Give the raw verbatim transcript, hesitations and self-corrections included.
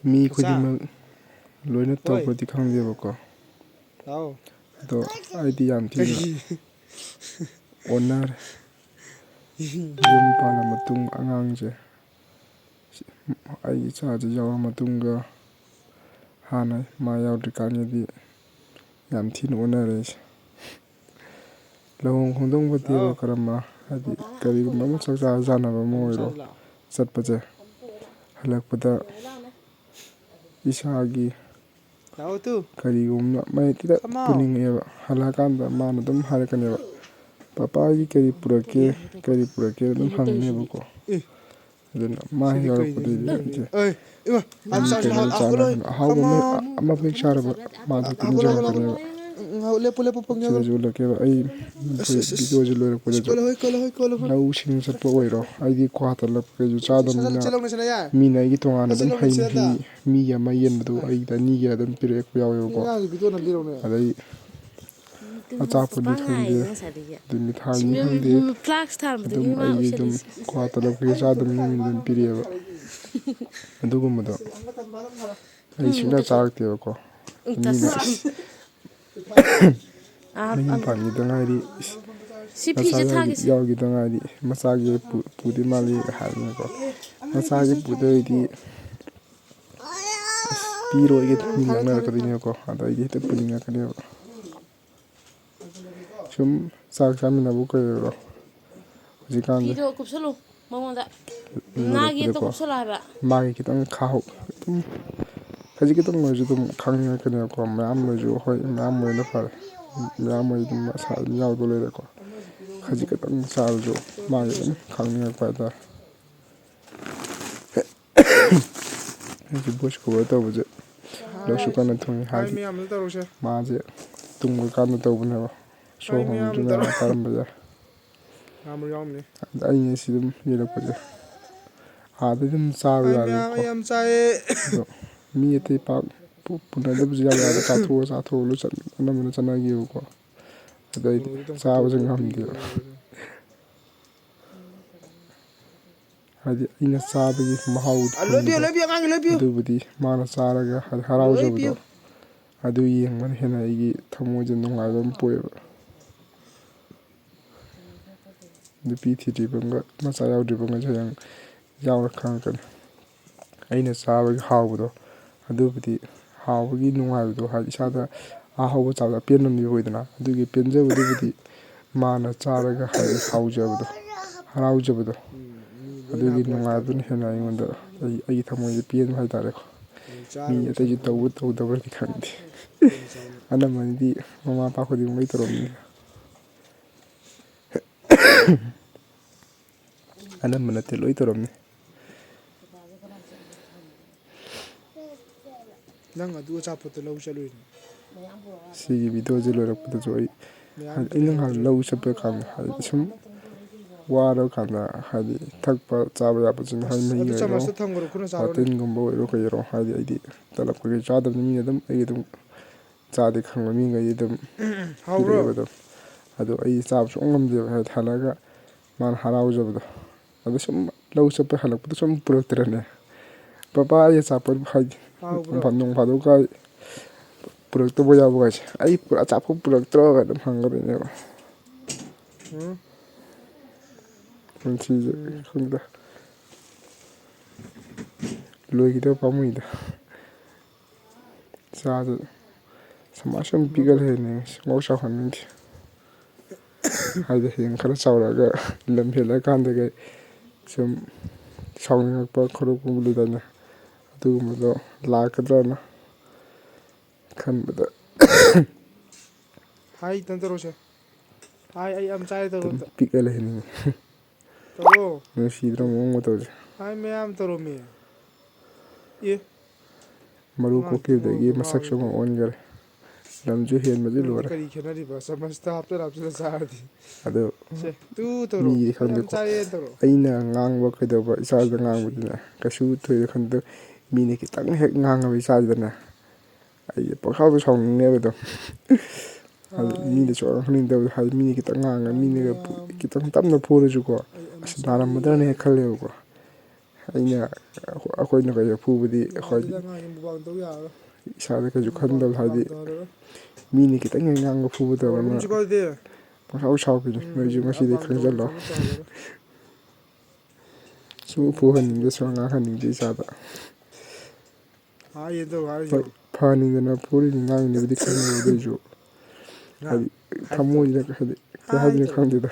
ꯃꯤ ꯈꯨꯗꯤꯡꯃꯛ ꯂꯣꯏꯅ ꯇꯧꯕꯗꯤ ꯈꯪꯗꯦꯕꯀꯣ꯫ ꯑꯗꯣ ꯑꯩꯗꯤ ꯌꯥꯝ ꯊꯤꯅ ꯑꯣꯟꯅꯔꯦ꯫ ꯌꯨꯝ ꯄꯥꯜꯂ ꯃꯇꯨꯡ ꯑꯉꯥꯡꯁꯦ, ꯑꯩ ꯏꯆꯥꯁꯦ ꯌꯥꯎꯔ ꯃꯇꯨꯡꯒ ꯍꯥꯟꯅ ꯃꯥ ꯌꯥꯎꯗ꯭ꯔꯤꯀꯥꯟꯒꯤꯗꯤ ꯌꯥꯝ ꯊꯤꯅ ꯑꯣꯟꯅꯔꯦ ꯑꯩꯁꯦ꯫ ꯂꯨꯍꯣꯡ ꯈꯣꯡꯗꯣꯡꯕ ꯗꯦꯕ ꯀꯔꯃ, ꯍꯥꯏꯗꯤ ꯀꯔꯤꯒꯨꯝꯕ ꯑꯃ ꯆꯥꯛ ꯆꯥ ꯆꯥꯅꯕ ꯑꯃ ꯑꯣꯏꯔꯣ, ꯆꯠꯄꯁꯦ, ꯍꯜꯂꯛꯄꯗ ꯏꯁꯥꯒꯤ ꯀꯔꯤꯒꯨꯝꯕ ꯃꯌꯦꯛꯇꯨꯗ ꯄꯨꯅꯤꯡꯉꯛꯑꯦꯕ꯫ ꯍꯜꯂꯛꯑꯀꯥꯟꯗ ꯃꯥꯅ ꯑꯗꯨꯝ ꯍꯥꯏꯔꯛꯀꯅꯦꯕ, "ꯄꯄꯥꯒꯤ ꯀꯔꯤ ꯄꯨꯔꯛꯀꯦ, ꯀꯔꯤ ꯄꯨꯔꯛꯀꯦ?" ꯑꯗꯨꯝ ꯍꯪꯅꯦꯕꯀꯣ꯫ ꯑꯗꯨꯅ ꯃꯥ ꯍꯦꯛ ꯌꯥꯎꯔꯛꯄꯗꯩꯗꯤ ꯑꯩꯁꯦ ꯑꯩ ꯀꯩꯅꯣ ꯆꯥꯅꯕꯅꯣ, ꯑꯍꯥꯎꯕ ꯑꯃ, ꯑꯃꯕꯨ ꯍꯦꯛ ꯆꯥꯔꯕ ꯃꯥꯗꯣ ꯍꯦꯛꯇ ꯅꯤꯡꯁꯤꯡꯉꯛꯀꯅꯦꯕ꯫ ꯁꯤꯗꯁꯨ ꯎꯠꯂꯛꯀꯦꯕ꯫ ꯑꯩ ꯑꯩꯈꯣꯏ ꯚꯤꯗꯤꯑꯣꯁꯦ ꯂꯣꯏꯔꯛꯄꯗꯁꯨ ꯂꯧ ꯁꯤꯡ ꯆꯠꯄ ꯑꯣꯏꯔꯣ, ꯑꯩꯗꯤ ꯀ꯭ꯋꯥ ꯇꯂꯞ ꯀꯩꯁꯨ ꯆꯥꯗꯕꯅꯤꯅ ꯃꯤꯅ ꯑꯩꯒꯤ ꯇꯣꯉꯥꯟꯅ ꯑꯗꯨꯝ ꯍꯩ ꯃꯍꯤ ꯃꯤꯒꯤ ꯑꯃ ꯌꯦꯟꯕꯗꯣ ꯑꯩꯒꯤꯗ ꯑꯅꯤꯒ ꯑꯗꯨꯝ ꯄꯤꯔꯛꯄ ꯌꯥꯎꯋꯦꯕꯀꯣ꯫ ꯑꯗꯩ ꯑꯆꯥꯄꯣꯠꯅꯤ ꯈꯪꯗꯦ, ꯑꯗꯩ ꯃꯤꯊꯥꯏꯅꯤ ꯈꯪꯗꯦ, ꯑꯗꯨꯝ ꯑꯩꯒꯤ ꯑꯗꯨꯝ ꯀ꯭ꯋꯥ ꯇꯂꯞ ꯀꯩꯀꯩ ꯆꯥꯗꯕ ꯃꯤꯉꯣꯟꯗ ꯑꯗꯨꯝ ꯄꯤꯔꯛꯑꯦꯕ꯫ ꯑꯗꯨꯒꯨꯝꯕꯗꯣ ꯑꯩ ꯁꯨꯡꯆꯥ ꯆꯥꯔꯛꯇꯦꯕꯀꯣ꯫ ꯃꯤꯅ, "ꯑꯁ, ꯃꯌꯨꯝ ꯄꯥꯟꯈꯤꯗ ꯉꯥꯏꯔꯤ, ꯏꯁ, ꯃꯆꯥ ꯌꯥꯎꯈꯤꯗ ꯉꯥꯏꯔꯤ, ꯃꯆꯥꯒꯤ ꯄꯨ-, ꯄꯨꯗꯣꯏ ꯃꯥꯜꯂꯤ" ꯍꯥꯏꯗꯅꯀꯣ꯫ ꯃꯆꯥꯒꯤ ꯄꯨꯗꯣꯏꯗꯤ, ꯑꯁ, ꯄꯤꯔꯣꯏꯒꯦ ꯑꯗꯨꯝ ꯃꯤ ꯂꯥꯡꯅꯔꯛꯀꯗꯣꯏꯅꯦꯕꯀꯣ꯫ ꯑꯗꯣ ꯑꯩꯗꯤ ꯍꯦꯛꯇ ꯄꯨꯅꯤꯡꯉꯛꯀꯅꯦꯕ꯫ ꯁꯨꯝ ꯆꯥꯛ ꯆꯥꯃꯤꯟꯅꯕ ꯀꯨꯏꯔꯦꯕ ꯍꯧꯖꯤꯛꯀꯥꯟꯁꯦ꯫ ꯐꯤꯗꯣ ꯀꯨꯞꯁꯜꯂꯨ ꯃꯉꯣꯟꯗ꯫ ꯅꯥꯒꯤ ꯑꯝꯇ ꯂꯣꯏꯔꯛꯄꯗꯀꯣ ꯀꯨꯞꯁꯜꯂꯣ ꯍꯥꯏꯕ꯫ ꯃꯥꯒꯤ ꯈꯤꯇꯪ ꯈꯥꯍꯧ-, ꯑꯗꯨꯝ ꯈꯖꯤꯛ ꯈꯤꯇꯪ ꯑꯣꯏꯔꯁꯨ ꯑꯗꯨꯝ ꯈꯪꯉꯛꯀꯅꯦꯕꯀꯣ꯫ ꯃꯌꯥꯝ ꯑꯣꯏꯔꯁꯨ ꯍꯣꯏ, ꯃꯌꯥꯝ ꯑꯣꯏꯅ ꯐꯔꯦ꯫ ꯃꯌꯥꯝ ꯑꯣꯏ ꯑꯗꯨꯝ ꯃꯁꯥ ꯑꯗꯨꯝ ꯌꯥꯎꯗꯧ ꯂꯩꯔꯦꯀꯣ꯫ ꯈꯖꯤꯛ ꯈꯤꯇꯪ ꯆꯥꯔꯁꯨ ꯃꯥꯒꯤ ꯑꯗꯨꯝ ꯈꯪꯅꯤꯡꯉꯛꯄ ꯍꯥꯏꯇꯥꯔꯦ꯫ ꯑꯩꯁꯦ voice over ꯇꯧꯕꯁꯦ ꯂꯣꯛꯁꯨ ꯀꯟꯅ ꯊꯨꯡꯉꯤ꯫ ꯍꯥꯏꯗꯤ ꯃꯥꯁꯦ ꯇꯨꯝꯈ꯭ꯔꯀꯥꯟꯗ ꯇꯧꯕꯅꯦꯕ꯫ ꯁꯣꯔ ꯍꯣꯟꯕꯗꯨꯅ ꯇꯥꯔꯝꯕ ꯌꯥꯏ꯫ ꯑꯗ ꯑꯩ ꯉꯁꯤ ꯑꯗꯨꯝ ꯌꯦꯜꯂꯛꯄꯁꯦ ꯑꯥꯗ ꯑꯗꯨꯝ ꯆꯥꯕ ꯌꯥꯔꯦꯕꯀꯣ꯫ ꯑꯗꯣ ꯃꯤ ꯑꯇꯩ ꯄꯥꯛ ꯄꯨ-, ꯄꯨꯅꯗꯕꯁꯨ ꯌꯥꯝ ꯌꯥꯎꯋꯦ꯫ ꯆꯥꯊꯣꯛꯑꯣ, ꯆꯥꯊꯣꯛꯑꯣ ꯂꯣꯏ ꯆꯠ-, ꯑꯅꯝꯕꯅ ꯆꯠꯅꯈꯤꯕꯀꯣ꯫ ꯑꯗꯣ ꯑꯩꯗꯤ ꯆꯥꯕꯁꯦ ꯉꯝꯗꯦꯕ꯫ ꯍꯥꯏꯗꯤ ꯑꯩꯅ ꯆꯥꯕꯒꯤ ꯃꯍꯥꯎ ꯑ, ꯂꯣꯏ ꯄꯤꯌꯨ, ꯐꯪꯕꯗꯣ, ꯂꯣꯏ ꯄꯤꯌꯨ, ꯑꯉꯥꯡꯒꯤ ꯂꯣꯏ ꯄꯤꯌꯨ꯫ ꯑꯗꯨꯕꯨꯗꯤ ꯃꯥꯅ ꯆꯥꯔꯒ ꯍꯥꯏꯗꯤ ꯂꯣꯏ ꯍꯔꯥꯎꯖꯕꯗꯣ, ꯄꯤꯌꯨ꯫ ꯑꯗꯨ ꯌꯦꯡꯕꯅ ꯍꯦꯟꯅ ꯑꯩꯒꯤ ꯊꯃꯣꯏꯗ ꯅꯨꯡꯉꯥꯏꯕ ꯑꯃ ꯄꯣꯛꯑꯦꯕ꯫ ꯅꯨꯄꯤ ꯊꯤꯗ꯭ꯔꯤꯕ ꯑꯃꯒ ꯃꯆꯥ ꯌꯥꯎꯗ꯭ꯔꯤꯕ ꯑꯃꯒꯁꯦ ꯍꯌꯦꯡ ꯌꯥꯎꯔ ꯈꯪꯉꯛꯀꯅꯤ꯫ ꯑꯩꯅ ꯆꯥꯕꯒꯤ ꯍꯥꯎꯕꯗꯣ, ꯑꯗꯨꯕꯨꯗꯤ ꯍꯥꯎꯕꯒꯤ ꯅꯨꯡꯉꯥꯏꯕꯗꯣ, ꯍꯥꯏꯗꯤ ꯏꯁꯥꯗ ꯑꯍꯥꯎꯕ ꯆꯥꯕꯗ ꯑꯄꯦꯟꯕ ꯃꯤꯑꯣꯏꯗꯅ, ꯑꯗꯨꯒꯤ ꯄꯦꯟꯖꯕꯗꯨꯕꯨꯗꯤ ꯃꯥꯅ ꯆꯥꯔꯒ ꯍꯥꯏꯗꯤ ꯍꯥꯎꯖꯕꯗꯣ, ꯍꯔꯥꯎꯖꯕꯗꯣ, ꯑꯗꯨꯒꯤ ꯅꯨꯡꯉꯥꯏꯕꯗꯨꯅ ꯍꯦꯟꯅ ꯑꯩꯉꯣꯟꯗ, ꯑꯩ, ꯑꯩꯒꯤ ꯊꯃꯣꯏꯗ ꯄꯦꯟꯕ ꯍꯥꯏꯇꯥꯔꯦꯀꯣ꯫ ꯃꯤ ꯑꯇꯩꯁꯨ ꯇꯧꯕ ꯇꯧꯗꯕ꯭ꯔꯗꯤ ꯈꯪꯗꯦ꯫ ꯑꯅꯝꯕꯅꯗꯤ ꯃꯃꯥ ꯃꯄꯥ ꯈꯨꯗꯤꯡꯃꯛ ꯂꯣꯏ ꯇꯧꯔꯝꯅꯤ꯫ ꯑꯅꯝꯕ ꯅꯠꯇꯦ, ꯂꯣꯏ ꯇꯧꯔꯝꯅꯤ꯫ ꯅꯪ ꯑꯗꯨ ꯑꯆꯥꯄꯣꯠꯇꯣ ꯂꯧ ꯆꯠꯂꯨꯏꯅꯦ꯫ ꯁꯤꯒꯤ ꯚꯤꯗꯤꯑꯣꯁꯦ ꯂꯣꯏꯔꯛꯄꯗꯁꯨ ꯑꯩ, ꯃꯌꯥꯝ ꯍꯥꯏꯗꯤ ꯑꯩꯅ ꯅꯍꯥꯟ ꯂꯧ ꯆꯠꯄ ꯀꯥꯟꯗ, ꯍꯥꯏꯗꯤ ꯁꯨꯝ ꯋꯥꯔꯕ ꯀꯥꯟꯗ, ꯍꯥꯏꯗꯤ ꯊꯛꯄ ꯆꯥꯕ ꯌꯥꯕꯁꯤꯡ, ꯍꯥꯏꯗꯤ ꯃꯍꯤ ꯑꯗꯨ ꯑꯣꯏꯔꯣ, ꯆꯥꯃꯁꯇ ꯊꯝꯈ꯭ꯔꯣ, ꯈꯨꯠꯅ ꯆꯥꯔꯣꯅꯦ꯫ ꯋꯥꯇꯤꯟꯒꯨꯝꯕ ꯑꯣꯏꯔꯣ, ꯀꯩ ꯑꯣꯏꯔꯣ, ꯍꯥꯏꯗꯤ ꯑꯩꯗꯤ ꯇꯂꯞ ꯀꯩꯀꯩ ꯆꯥꯗꯕꯅꯤ, ꯃꯤꯅ ꯑꯗꯨꯝ, ꯑꯩꯒꯤ ꯑꯗꯨꯝ ꯆꯥꯗꯦ ꯈꯪꯕ ꯃꯤꯈꯩꯗꯤ ꯑꯗꯨꯝ ꯍꯥꯎꯕ꯭ꯔꯣ? ꯄꯤꯔꯛꯑꯦꯕ ꯑꯗꯨꯝ꯫ ꯑꯗꯣ ꯑꯩ ꯆꯥꯕ ꯁꯨꯡꯉꯝ ꯉꯝꯗꯦꯕ, ꯍꯥꯏꯗꯤ ꯍꯜꯂꯛꯑꯒ ꯃꯥꯅ ꯍꯔꯥꯎꯖꯕꯗꯣ꯫ ꯑꯗꯣ ꯁꯨꯝ ꯂꯧ ꯆꯠꯄ ꯍꯜꯂꯛꯄꯗ ꯁꯨꯝ ꯄꯨꯔꯛꯇ꯭ꯔꯅꯦ꯫ "ꯄꯄꯥ, ꯑꯩ ꯑꯆꯥꯄꯣꯠ", ꯍꯥꯏꯗꯤ ꯍꯥꯎꯕ꯭ꯔꯣ? ꯅꯣꯡꯐꯥ-, ꯅꯣꯡ ꯐꯥꯗꯣꯛꯀ ꯄꯨꯔꯛꯇꯕ ꯌꯥꯎꯕ ꯀꯥꯏꯁꯦ, "ꯑꯩ ꯄꯨꯔ-, ꯑꯆꯥꯄꯣꯠ ꯄꯨꯔꯛꯇ꯭ꯔꯣ?" ꯑꯗꯨꯝ ꯍꯪꯒꯗꯣꯏꯅꯦꯕ꯫ ꯎꯝ꯫ ꯄꯨꯟꯁꯤꯁꯦ ꯎꯝ꯫ ꯈꯪꯗꯦ꯫ ꯂꯣꯏꯈꯤꯗꯕ ꯄꯥꯝꯃꯨꯏꯗ꯫ ꯏꯆꯥꯁꯦ ꯁꯃꯥꯖ ꯁꯨꯝ ꯄꯤꯛꯑ ꯂꯩꯍꯟꯅꯤꯡꯉꯤ, ꯁꯨꯡꯆꯥꯎ ꯆꯥꯎꯍꯟꯅꯤꯡꯗꯦ꯫ ꯍꯥꯏꯗꯤ ꯍꯌꯦꯡ ꯈꯔ ꯆꯥꯎꯔꯛꯑꯒ ꯂꯝ ꯍꯦꯜꯂꯀꯥꯟꯗꯒ ꯁꯨꯝ ꯁꯥꯎꯅꯤꯡꯉꯛꯄ ꯈꯣꯠꯂꯛꯄ ꯂꯩꯗꯥꯏꯅꯦ, ꯑꯗꯨꯒꯨꯝꯕꯗꯣ ꯂꯥꯛꯀꯗ꯭ꯔꯅ ꯈꯟꯕꯗ꯫ ꯍꯥꯏ, ꯇꯟ ꯇꯧꯔꯣꯁꯦ꯫ ꯍꯥꯏ, ꯑꯩ ꯌꯥꯝ ꯆꯥꯔꯦ, ꯇꯧꯔꯣ ꯑꯗꯨꯝ ꯑꯝꯇ꯫ ꯄꯤꯛꯑ ꯂꯩꯍꯟꯅꯤꯡꯉꯤ꯫ ꯇꯧꯔꯣ꯫ ꯅꯨꯡꯁꯤꯗ꯭ꯔꯣ ꯃꯑꯣꯡ ꯃꯇꯧꯁꯦ? ꯍꯥꯏ, ꯃꯌꯥꯝ ꯇꯧꯔꯣꯃꯤ꯫ ꯑꯦ꯫ ꯃꯔꯨ ꯑꯉꯥꯡ ꯀꯣꯛꯈꯤꯕꯗꯒꯤ ꯄꯨꯡꯉꯥꯎꯗ ꯃꯁꯛꯁꯨ ꯉꯥꯎꯔꯤꯗꯨꯕꯨ꯫ ꯑꯃꯨꯛ ꯑꯣꯟꯈꯔꯦ꯫ ꯂꯝꯁꯨ ꯍꯦꯟꯕꯗꯤ ꯅꯪꯗꯤ ꯂꯣꯏꯔꯦ꯫ ꯀꯔꯤ ꯈꯦꯠꯅꯔꯤꯕ? ꯆꯥꯃꯁꯇ ꯍꯥꯞꯆꯤꯜꯂ ꯍꯥꯞꯆꯤꯜꯂ ꯆꯥꯔꯗꯤ꯫ ꯑꯗꯣ ꯁꯦ, ꯇꯨ ꯇꯧꯔꯣ꯫ ꯃꯤꯗꯤ ꯑꯩ ꯌꯥꯝ ꯈꯪꯗꯦꯀꯣ꯫ ꯆꯥꯔꯦꯅ ꯇꯧꯔꯣ꯫ ꯑꯩꯅ ꯉꯥꯡꯕ ꯀꯩꯗꯧꯕ ꯏꯆꯥꯗ ꯁꯤ, ꯁꯤ꯫ ꯉꯥꯡꯕꯗꯨꯅꯦ ꯀꯩꯁꯨ ꯊꯣꯏꯅ ꯈꯟꯗꯦ꯫ ꯃꯤꯅ ꯈꯤꯇꯪ ꯍꯦꯛ ꯉꯥꯡꯉꯕ ꯏꯆꯥꯁꯤꯗꯅꯦ, ꯑꯩꯁꯦ ꯄꯪꯁꯥꯎꯗ ꯁꯥꯎꯅꯤꯡꯅꯦꯕ ꯑꯗꯨꯝ꯫ ꯑꯗꯨ ꯍꯥꯏ꯫ ꯃꯤꯅ ꯁꯨꯛꯉꯥꯡ ꯉꯥꯡꯍꯟꯅꯤꯡꯗꯕꯗꯣ, ꯍꯥꯏꯗꯤ ꯃꯤꯅ ꯈꯤꯇꯪ ꯉꯥꯡꯉꯒ ꯍꯥꯏ ꯄꯨ-, ꯃꯌꯥꯝ꯫ ꯈꯤꯇꯪ ꯇꯞꯅ ꯐꯨꯔꯁꯨꯀꯣ, ꯑꯩ ꯌꯥꯝ "ꯑꯁ, ꯆꯥꯔꯦ꯫ ꯅꯥꯔꯝꯃꯗ꯭ꯔꯅꯦ" ꯈꯜꯂꯦꯕꯀꯣ꯫ ꯑꯩꯅ ꯑꯩꯈꯣꯏꯅ ꯀꯩꯗ ꯐꯨꯕꯗꯤ ꯑꯩꯈꯣꯏꯗꯤ ꯏꯁꯥꯗ ꯀꯩꯁꯨ ꯈꯟꯗꯕ, ꯍꯥꯏꯗꯤ ꯃꯤꯅ ꯈꯤꯇꯪ ꯍꯦꯛ ꯉꯥꯡꯕ ꯐꯨꯕꯗꯧꯅ ꯄꯪꯁꯥꯎ ꯁꯥꯎꯈꯤꯅꯤ꯫ ꯅꯣꯏꯁꯨ ꯉꯁꯤꯗꯤ ꯈꯪꯖꯜꯂꯣ꯫ ꯁꯨꯝ ꯐꯨꯍꯟꯅꯤꯡꯗꯦ, ꯁꯨꯝ ꯉꯥꯡꯍꯟꯅꯤꯡꯗꯦ ꯏꯁꯥꯗ꯫ ꯍꯣꯏ, ꯐꯍꯟꯅꯤꯡꯗꯅ ꯐꯨꯔꯤꯅꯤ ꯉꯥꯡꯉꯤꯅꯤꯕꯨꯗꯤ ꯈꯪꯉꯦꯕ, ꯑꯗꯨ ꯑꯣꯏꯁꯨ ꯍꯥꯏꯗꯤ ꯊꯃꯣꯏꯁꯤꯗ ꯍꯥꯏꯗꯤ ꯀꯩ ꯍꯥꯏꯗꯣꯏꯅꯣ ꯈꯪꯗꯦꯗ꯫